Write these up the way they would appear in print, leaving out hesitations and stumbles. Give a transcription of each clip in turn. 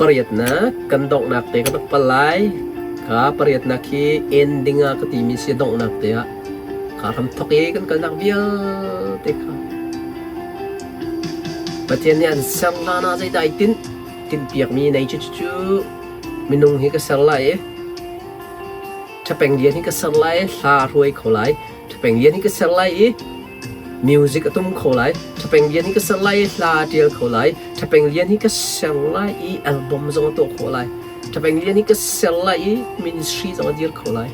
Pariatnak kan donghnak te ka rak pal lai. Ka pariatnak hi ending ah ka timi si donghnak te ah ka ram thok i kan kalnak vialte kha Pathian nih an ser hlan ah zeidah ai tinh tinhpiakmi nei cu cu minung hi ka ser lai i ṭhapeng lian hi ka ser lai i hla a hruai kho lai ṭhapeng lian hi ka ser lai i music a tum kho lai ṭhapeng lian hi ka ser lai i hla a ṭial kho lai ṭhapeng lian hi ka ser lai i album zong a tuah khawh lai ṭhapeng lian hi ka ser lai i ministry zong a dir kho lai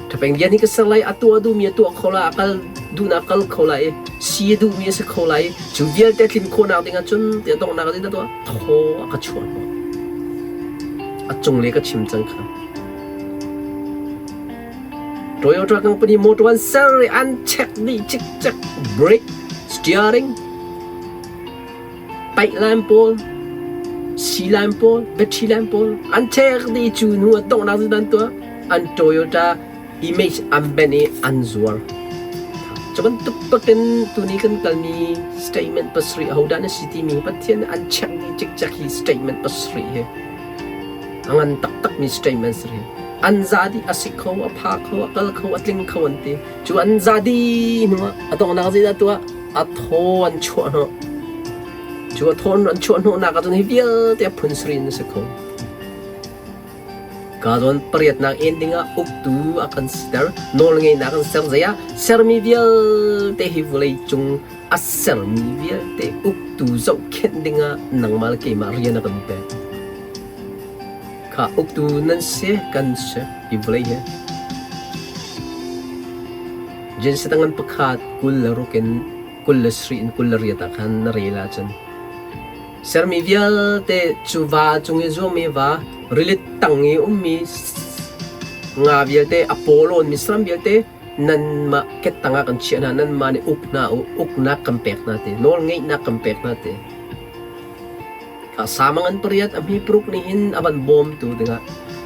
ṭhapeng lian hi ka ser lai a tuah duhmi a tuah kho lai a kal duhnak kal kho lai i si a duhmi a si kho lai i cu vialte tlin khawhnak ding ahcun tiah donghnak ah tuah thaw a ka chuah hnawh a cunglei ka chim cang kha Toyota company motor an ser i an check dih cikcek brake steering paih line pawl si line pawl battery line pawl an check dih cu hnu a donghnak cu an tuah an Toyota image an ben i an zuar cu bantuk bakin tuni kan kalmi statement pasarih ahodah na si timi Pathian an check dih cikcek hi statement pasarih hi A ngan taktakmi statement si rih. An za dih a si kho, a pha kho, a kal kho, a tling kho an ti. Cu an za dih hnu ah a donghnak zeidah tuah? A thaw an chuah hnawh. Cu a thaw an chuah hnawhnak ahcun hi vialte a phun sarih in a si kho. Ka zawn pariatnak en dingah uktu a kan siter, nawlngeihnak an ser zei ah sermi vialte hi vawlei cung a sermi vialte uktu zohkhenh dingah nangmah le keimah rian a kan pek. Kha uktu nan si kan si hi vawlei hi. Genesis tangan pakhat 26 in 27 in 28 ah khan na rel ahcun sermi vialte cu va cung i zuangmi va rili tang i ummi nga vialte a paw lawnmi saram vialte nanmah kettang ah kan chiah hna nanmah nih uk hna u uknak kan pek hna ti nawlngeihnak kan pek hna ti kha samang an pariat a hmi paruk nih hin a van bawmtu dingah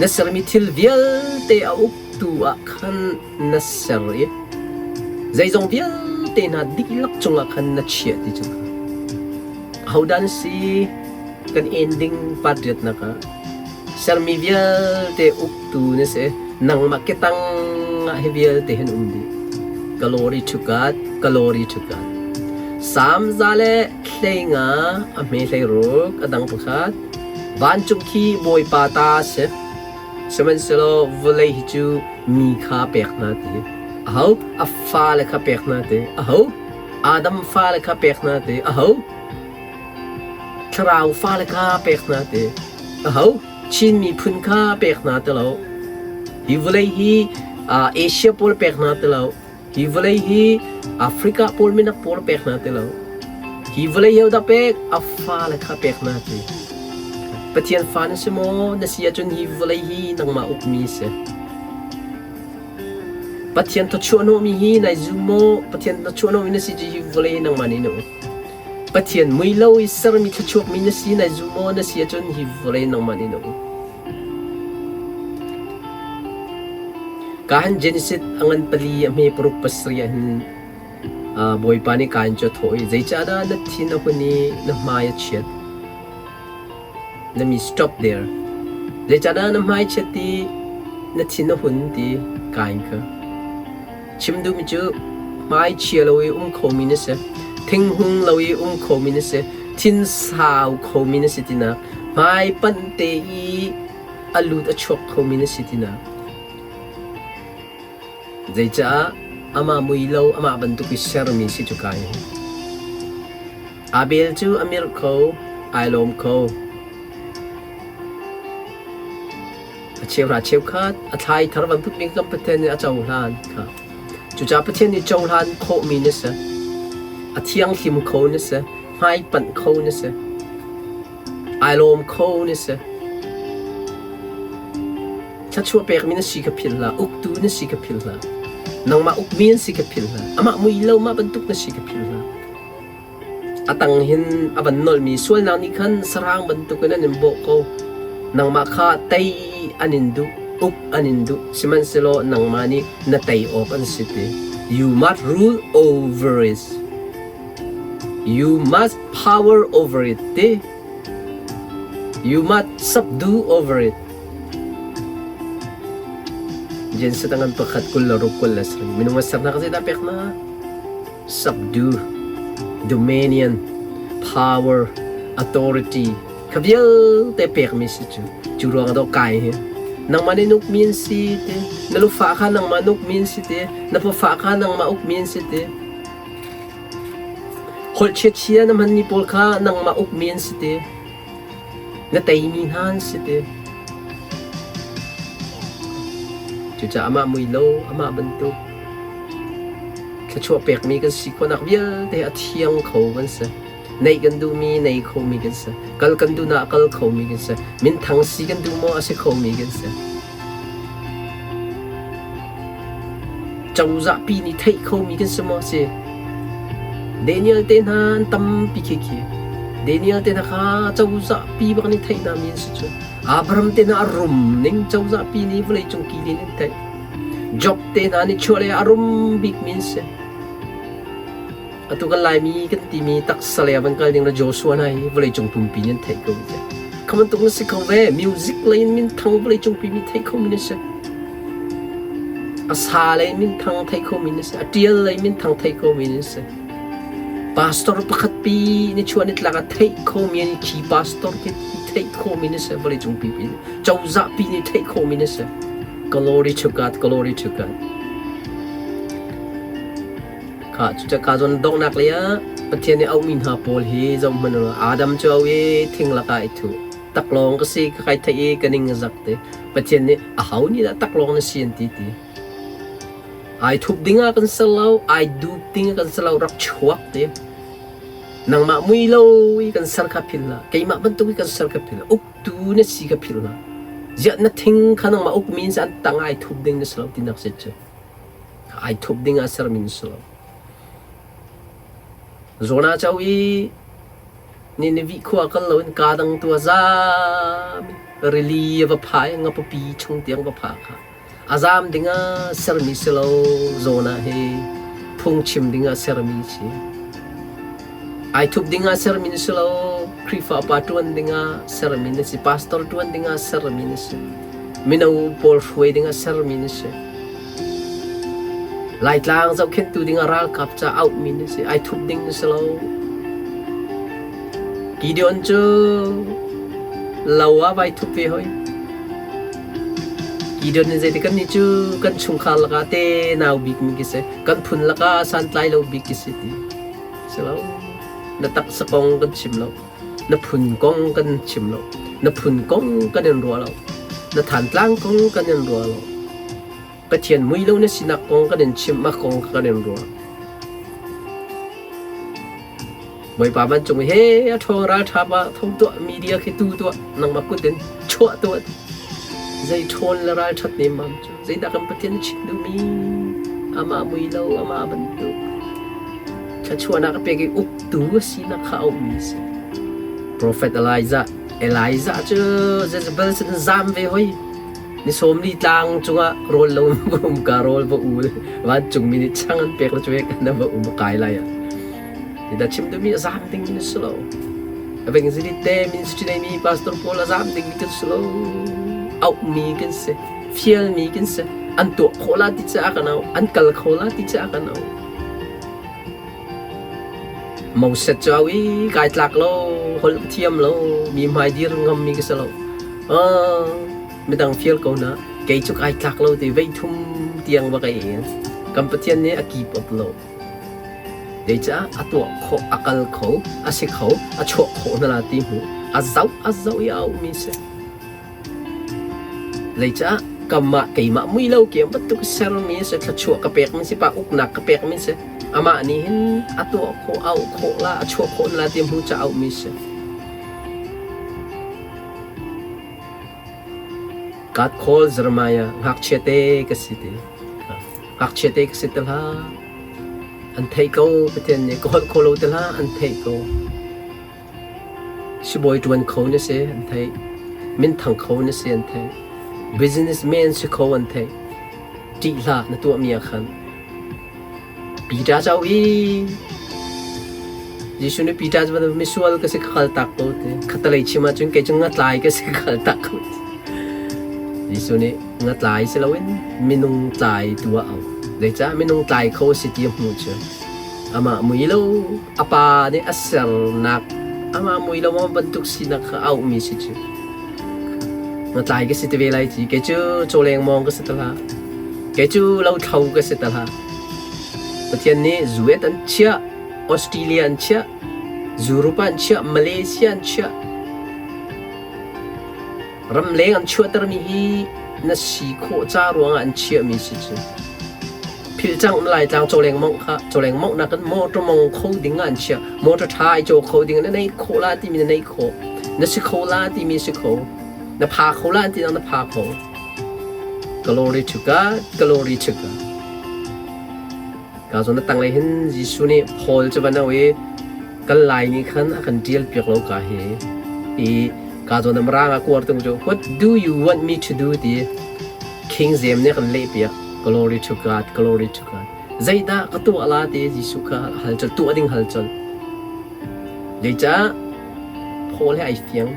na sermi thil vialte a uktu ah khan na ser i zeizong vialte hna dihlak cungah khan na chiah ti cu ahodah na si kan ending patriatnak ah Sermi vialte uktu na si. Nangmah ketang ah hi vialte hin um dih. Glory to God, glory to God. Sam za le hlei nga a hme hlei ruk a dang pakhat. Vancung khi Bawipa ta a si. Sihmanhsehlaw vawlei hi cu mi kha pek hna ti. Aho? A fale kha pek hna ti. Aho? Adam fale kha pek hna ti. Aho? Thlarau fale kha pek hna ti. Aho? Chin miphun kha pek hna ti lo. Hi vawlei hi Asia pawl pek hna ti lo. Hi vawlei hi Africa pawl minak pawl pek hna ti lo. Hi vawlei hi dah pek? A fale kha pek hna ti. Pathian fa na si maw? Na si ahcun hi vawlei hi nangmah ukmi si. Pathian thawchuah hnawhmi hi nai zum maw? Pathian thawchuah hnawhmi na si cu hi vawlei hi nangmah nih na uk. Pathian mui lo i sermi thluachuakmi na si nai zum maw? Na si ahcun hi vawlei nangmah nih na uk. Ka han Genesis a ngan pali a hme paruk pasarih ah hin Bawipa nih Kain cu a thawh i zeicahdah na thin a hun i na hmai a chiat? Let me stop there. Zeicahdah na hmai chiat ti na thin a hun ti Kain kha. Chim duhmi cu hmai chia lo i um khomi na si, thinghung lo i um khomi na si, thin sau khomi na si tinak, hmai panh te i a lut a chuak khomi na si tinak. Zeicah amah mui lo amah bantuk i sermi si cu kai hi. Abel cu a mirh kho, ai lawm kho. A cheuhra cheukhat a thlai thar bantuk bik kan Pathian nih a cohlan kha. Cucaah Pathian nih cohlan khawhmi na si. A thianghlim kho na si. Hmaipanh kho na si. Ai lawm kho na si. Thluachuah pekmi na si kha philh hlah. Uktu na si kha philh hlah. Nangmah ukmi an si kha philh hlah. Amah mui lo mah bantuk na si kha philh hlah. A tang hin a van nolhmi sualnak nih khan sahrang bantukin an in bawh ko. Nangmah kha tei an in duh, uk an in duh, sihmanhsehlaw nangmah nih na tei awk an si ti. You must rule over it. You must power over it ti. You must subdue over it. Jenset ngan pakhat 26 27. Minung a sernak zeidah pek na? Subdue, dominion, power, authority kha vialte pekmi si cu. Cu ruang ah kai hi. Nangmah nih nuk min si ti, na lufa kha nangmah nuk min si ti, na pafa kha nangmah uk min si ti. Holh chiachia na hmanmi pawl kha nangmah ukmi an si ti. Na teimi hna an si ti. Cucaah amah mui lo, amah bantuk thluachuah pekmi kan si khawhnak vialte a thiang kho kan si. Neih kan duhmi nei khomi kan si. Kal kan duhnak kal khomi kan si. Minthang si kan duh maw a si khomi kan si. Cozah pi nih theih khomi kan si maw si? Daniel te hna an tampi khi khi. Daniel te hna kha cozah pi bak nih theih hna mi an si cu. Abraham te hna a rum ning cozah pi nih vawleicung ki nih an theih. Job te hna nih chuahlei ah a rum bikmi an si. Atu kan Laimi kan timi taksa lei ah van kal ding le Joshua hna hi vawleicung pumpi nih an theih ko ti. Kha bantuk na si kho ve. Music lei in minthang vawleicung pi mi theih kho mi na si. A sa lei minthang theih kho mi na si. A tial lei minthang theih kho mi na si. Pastor pakhat pi ni chuah ni tlak ah theih kho mi an khi pastor khi theih kho mi na si vawleicung pi pi. Cozah pi nih theih kho mi na si. Glory to God, glory to God. Kha cucaka zawn donghnak lei ah Pathian nih auhmi hna pawl hi zohhmanh u law Adam cu au i thing lakah i thuh. Taklawng ka si ka kai theih i ka ning a zak ti. Pathian nih aho nih dah taklawng na si an ti ti. Ai thup ding ah kan ser lo, ai dup ding ah kan ser lo, rak chuak ti. Nangmah mui lo i kan ser kha philh hlah. Keimah bantuk i kan ser kha philh hlah. Uktu na si kha philh hlah. Ziah na thing kha nangmah ukmi in an tang ai thup ding na si lo tinak si cu. Ai thup ding ah sermi na si lo. Jonah cho i Nineveh khua kal loin kaa dang tu a zaam i rili a va pha i ngapapi chung tiang va pha kha. A zaam ding ah sermi si lo Jonah hi phungchim ding ah sermi si. Ai thup ding ah sermi na si lo Khrihfa upa ṭuan ding ah sermi na si. Pastor ṭuan ding ah sermi na si. Mino pawl hruai ding ah sermi na si. Laitlang zohkhenhtu dingah ralkap ca auhmi na si. Ai thup ding na si lo. Gideon cu lo ah vai thup ve hoi. Gideon nih zeitik kan nih cu kan chungkhar lakah te nau bikmi ki si. Kan phun lakah santlai lo bik ki si ti. Si lo. Na taksa kong kan chim lo. Na phun kong kan chim lo. Na phun kong kan in ruah lo. Na thantlang kong kan in ruah lo. Pathian mui lo na sinak kong kan in chimh, mah kong kan in ruah. Bawipa vancung he a ṭhawng ralṭha pa tho tuah media khi tu tuah nangmah kut in chuah tuah zei ṭhawn le ralṭhat nemmam cu zeidah kan Pathian chim duhmi amah mui lo amah bantuk thluachuahnak a pek i uktu a sinak kha a ummi a si. Prophet Elijah Elijah cu Jezebel sin zam ve hoi ni 40 tlang cungah rawl lo va um ka rawl va ul vancungmi nih chang an pek la cu kan va um kai lai ah Dah chim duhmi a zam ding na si lo. Evangelist te ministry nei mi pastor pawl a zam ding mi kan si lo. Auhmi kan si. Fialmi kan si. An tuah khawh la ti caah kan au. An kal kho la ti caah kan au. Moses cu au i kai tlak lo, holh ka thiam lo, mi hmai dir ngam mi ka si lo. Ah, midang fial ko na, kei cu kai tlak lo ti vei thum tiang va kai en. Kan Pathian nih a keep up lo. Zeicah a tuah khawh, a kal kho, a si kho, a chuah khawh hna la ti hmu. A zoh a zoh i a auhmi si. Zeicah kamah keimah mui lo ke bantuk sermi si, thluachuah ka pekmi si, pa uknak ka pekmi si. Amah nih hin a tuah khawh, a auh khawh la, a chuah khawh la ti hmu ca auhmi si. God call Jeremiah, ngakchia te ka si ti. Ngakchia te ka si ti hlah. An theih ko Pathian nih ka holh kho lo ti hlah an theih ko. Sibawi ṭuan kho na si an theih. Minthang kho na si an theih. Businessman si kho an theih. Ṭih hlah na tuahmi ah khan. Peter cau i. Jesuh nih Peter cu bantuk misual ka si ka kal tak ko ti. Khatalei chim ahcun kei cu ngatlai ka si ka kal tak ko ti. Jesuh nih ngatlai si loin minung tlai tu ah au. Zeicah minung tlai kho si ti a hmuh cu. Amah mui lo a pa nih a sernak amah mui lo bantuk sinak kha auhmi si cu. Ngatlai ka si te ve lai ci. Kei cu cawleng mawng ka si ta hlah. Kei cu lothlo ka si ta hlah. Pathian nih zuet an chiah, Australia an chiah, Europe an chiah, Malaysia an chiah. Ramleng an chuahtermi hi na si khawh ca ruangah an chiahmi si cu. Philh cang na Laitlang cawleng mongh kha cawleng mongh nak in motor mong kho ding ah an chiah. Motor ṭha ai caw kho ding na nei khawh la timi na nei khawh. Na si kho la timi si kho. Na pha kho la ti na pha kho. Glory to God, glory to God. Ka zawn na tanglei hin Jesuh nih Paul cu van au i kan lai nih khan a kan ṭial piak lo ka hi i ka zawn na mirang ah kuar tung cu what do you want me to do ti King James nih kan leh piak glory to God glory to God zeidah ka tuah la ti Jesuh kha hal col tuah ding hal col zeicah Paul he ai fiang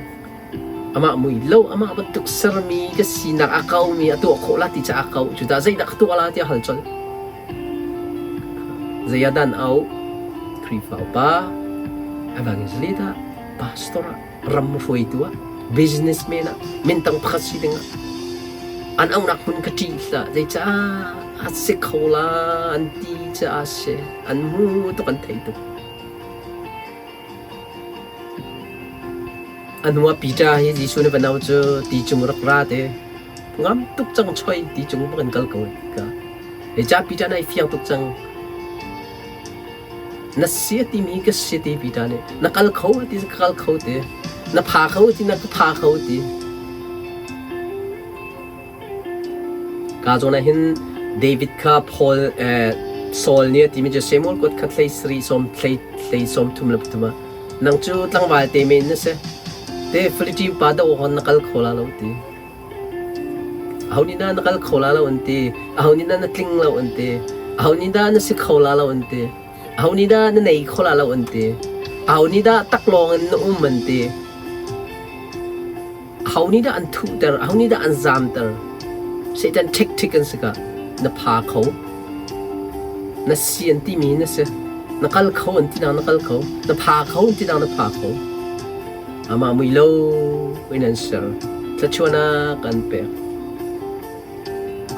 Amah mui lo, amah bantuk sermi ka sinak a kaumi a tuah khawh la ti caah a kau. Cucaah zeidah ka tuah la tiah hal colh. Zei ah dan au? Khrihfa upa, evangelist ah, pastor ah, ram hruaitu ah, businessman ah, mintang pakhat si ding ah, an aunak hmun ka ṭih hlah. Zeicah a si kho la an ti caah a si. An hmu tuk an thei tuk. A hnuah Peter hi Jesuh nih va no cu ti cung rak ra te. Ngam tuk cang choi ti cung bak in kal ko ka. Zeicah Peter nai fiang tuk cang. Na si a timi ka si ti Peter nih. Na kal kho ti ka kal kho ti. Na pha kho ti na ka pha kho ti. Ka zawn ah hin David kha Paul Saul nih a timi cu Samuel kuat khat hlei sarih sawm hlei hlei sawm thum le pathum ah nang cu tlangval te men na si te Philippine pa do hon na kal kho la lo ti aho nih dah na kal kho la lo an ti aho nih dah na tling lo an ti aho nih dah na si kho la lo an ti aho nih dah na nei kho la lo an ti aho nih dah taklawng in na um an ti Aho nih dah an thuhter, aho nih dah an zamter? Satan ṭhekṭhek an si ka. Na pha kho. Na si an timi na si. Na kal kho an ti na na kal kho. Na pha kho an ti na na pha kho. Amah mui lo in an ser. Thluachuahnak an pek.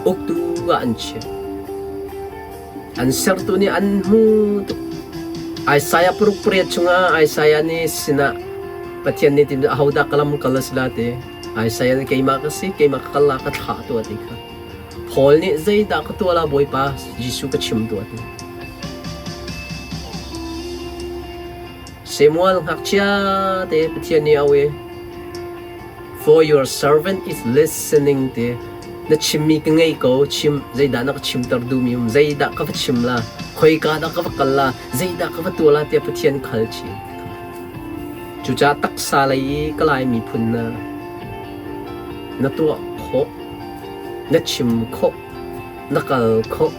Uktu ah an chiah. An sertu nih an hmu tuk. Isaiah paruk pariat chungah Isaiah nih sinah Pathian nih tin ahodah ka lam kal a si la ti. Isaiah nih keimah ka si, keimah ka kal la ka thlah tuah ti kha. Paul nih zeidah ka tuah la Bawipa Jesuh ka chim tuah ti. Samuel ngakchia te Pathian nih a i For your servant is listening ti na chimmi ka ngei ko chim zeidah na ka chimter duhmi um zeidah ka va chim la khoika dah ka va kal la zeidah ka va tuah la tiah Pathian khal chin cucaah taksa lei i ka Lai miphun na na tuah khawh na chim khawh na kal khawh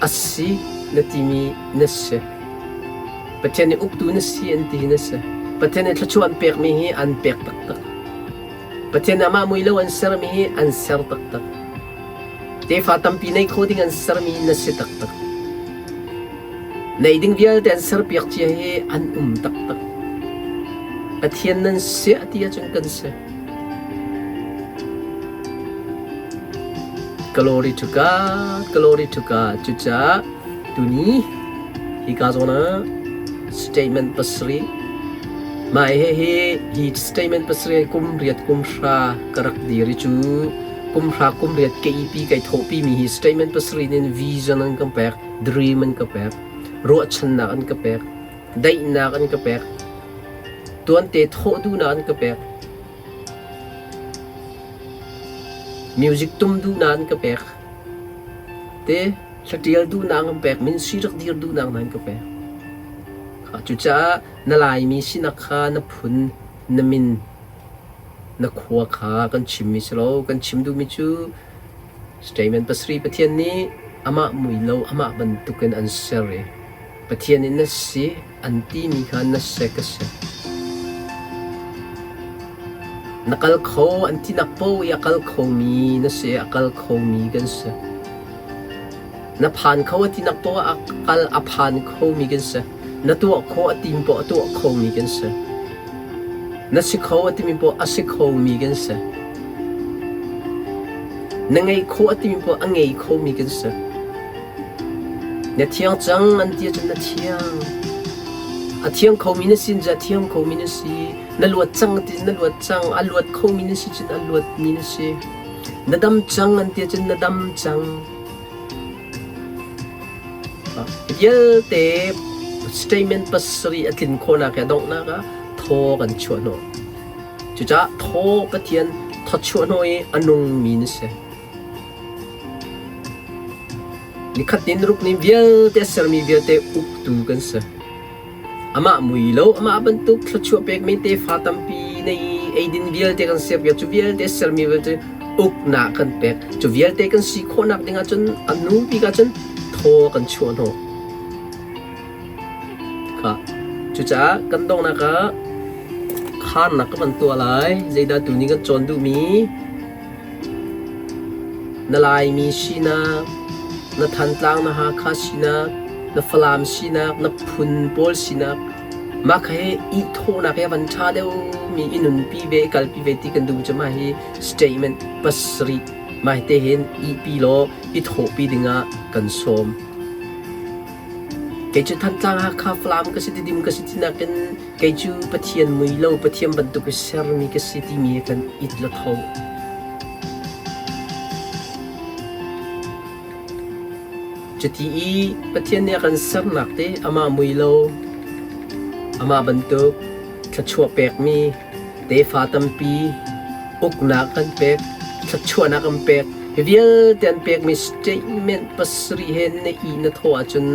a si na timi na si Pathian nih uktu na si an ti na si. Pathian nih thluachuah an pekmi hi an pek taktak. Pathian nih amah mui lo an sermi hi an ser taktak. Tefa tampi nei kho ding an sermi na si taktak. Nei ding vialte an serpiak cia hi an um taktak. Pathian nan si a ti ahcun kan si. Glory to God, glory to God. Cucaah Tuni hika zawn ah statement pasarih mah hihi hi statement pasarih kum riat kum hra ka rak dir i cu kum hra kum riat ka ipi kai thawhpi mi hi statement pasarih nin vision an ka pek dream an ka pek ruahchannak an ka pek daihnak an ka pek tuante thawh duhnak an ka pek music tum duhnak an ka pek te Hlatial duhnak an pek, min si rak dir duhnak hna an ka pek. Cucaah na Laimi sinak kha na phun, na min, na khua kha kan chimmi si lo. Kan chim duhmi cu statement pasarih Pathian nih amah mui lo, amah bantukin an ser i. Pathian nih na si an timi kha na si ka si. Na kal kho an tinak paoh i a kal khomi na si, a kal khomi kan si. Na phan kho a tinak paoh ah a kal a phan khomi kan si. Na tuah khawh a tim paoh a tuah khomi kan si. Na si kho a timi paoh a si khomi kan si. Na ngeih khawh a timi paoh a ngei khomi kan si. Na thiang cang an ti ahcun na thiang. A thiang khomi na sin cu a thiang khomi na si. Na luat cang ti na luat cang. A luat khomi na si cun a luatmi na si. Na dam cang an ti ahcun na dam cang. Vialte statement pasarih a tlin khawhnak he donghnak ah thaw kan chuah hnawh. Cucaah thaw Pathian thawchuah hnawh i a nungmi na si. Nikhat ni naruk ni vialte a sermi vialte uktu kan si. Amah mui lo, amah bantuk thluachuah pekmi tefa tampi nei eidin vialte kan serpiak, cu vialte sermi vialte uknak kan pek. Cu vialte kan si khawhnak ding ahcun a nu bik ahcun thaw kan chuah hnawh. Kha. Cucaah kan donghnak ah kharnak ka van tuah lai. Zeidah tuni kan cawn duhmi? Na Laimi sinak, na Thantlang na Hakha sinak, na Falam sinak, na phun pawl sinak, mah kha hi i thawhnak hi a van ṭha deuhmi i nunpi ve, i kalpi ve ti kan duh cu mah hi statement pasarih mah hi te hin ihpi law i thawhpi dingah kan sawm. Kei cu Thantlang Hakha Falam ka si Tidim ka si ti nakin kei cu Pathian mui lo Pathian bantuk i sermi ka si timi he kan it la tho. Cuti i Pathian nih a kan sernak te amah mui lo amah bantuk thluachuah pekmi tefa tampi uknak kan pek thluachuahnak kan pek hi vialte an pekmi statement pasarih he na i na thawh ahcun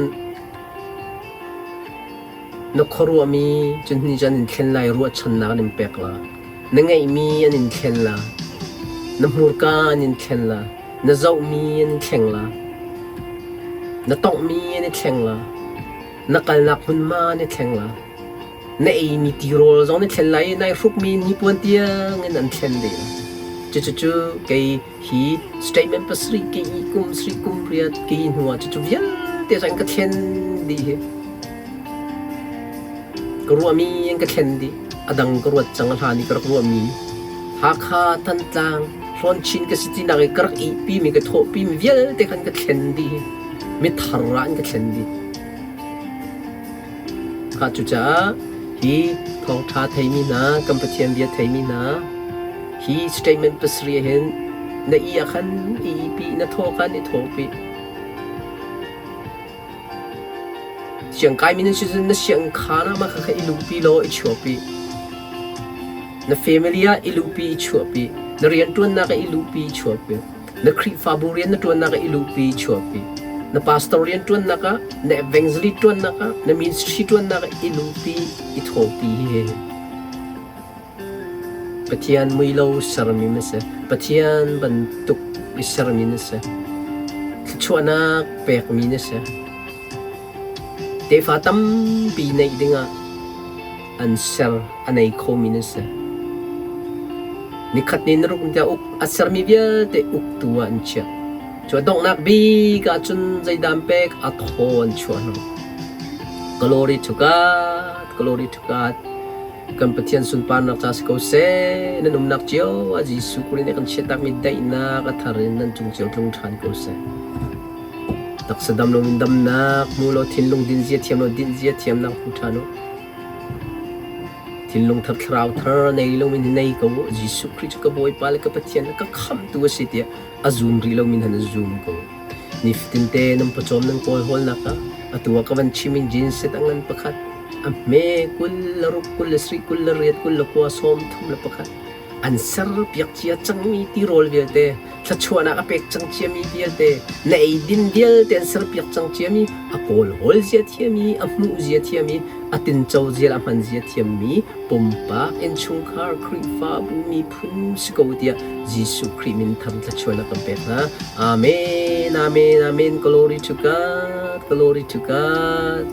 na khuaruahmi cun hi cu an in thlen lai ruahchannak an in pek la na ngeihmi an in thlen la na hmurka an in thlen la na zohmi an in thleng la na tonghmi an i thleng la na kalnak hmunhma an i thleng la Na eimi tirawl zong na thlen lai i nai hrukmi hnipuan tiangin an thlen ve lai. Cucucu kei hi statement pasarih kei i kum sarih kum riat kei hnu ah cucu vialte cu an ka thlen dih hi. Ka ruahmi an ka thlen dih. A dang ka ruat cang a hlan i ka rak ruahmi. Hakha, Thantlang, Hlawn ka si tinak i ka rak ihpimi ka thawhpimi vialte khan ka thlen dih hi. Mithar ah an ka thlen dih. Khah cucaah hi thawngṭha theimi hna, kan Pathian bia theimi hna, hi statement pasarih ah hin na i ah khan i pi, na thaw khan i thawpi. Siangkaimi nan si cun na siangkhaan ah mah kha i luhpi law i chuahpi. Na family ah i luhpi i chuahpi. Na rianṭuannak ah i luhpi i chuahpi. Na Khrihfabu rian na ṭuannak ah i luhpi chuahpi. Na pastor rian ṭuannak ah, na evangelist ṭuannak ah, na ministry ṭuannak ah i luhpi, i thawhpi hi Pathian mui lo sermi na si. Pathian bantuk i sermi na si. Thluachuahnak pekmi na si. Tefa tampi neih dingah an ser a nei khomi na si. Nikhat ni na ruk tiah uk a sermi vialte uktu ah an chiah. Cu a donghnak bik ahcun zeidah an pek a thaw an chuah hna. Glory to God, glory to God. Kan Pathian sunparnak ca si ko seh. Nan umnak cio ah Jesuh Khrih nih kan chiahtakmi daihnak a thar in nan cung cio tlung ṭhan ko seh. Taksa dam loin damnak hmu law thinlung dinzia thiam law dinzia thiamnak hmu ṭhan u. Thinlung thar thlarau thar nei loin hi nei ko u. Jesuh Khrih cu ka Bawipa le ka Pathian le ka khamhtu a si tiah a zum rih lomi hna nan zum ko. Nifatinte nan pawcawm nan kawl hawlnak ah atu ah ka van chim in jeans set a ngan pakhat a hme 20 le ruk 27 28 29 31 an ser piak cia cangmi tirawl vialte thluachuahnak a pek cang ciami vialte na eidin vialte an serpiak cang ciami a kawl hawl zia thiami a hmuh zia thiami a tinco zia a hman zia thiammi pumpak innchungkhar Khrihfabu miphun si ko tiah Jesuh Khrih min tham thluachuahnak kan pek hna. Amen amen amen glory to God glory to God.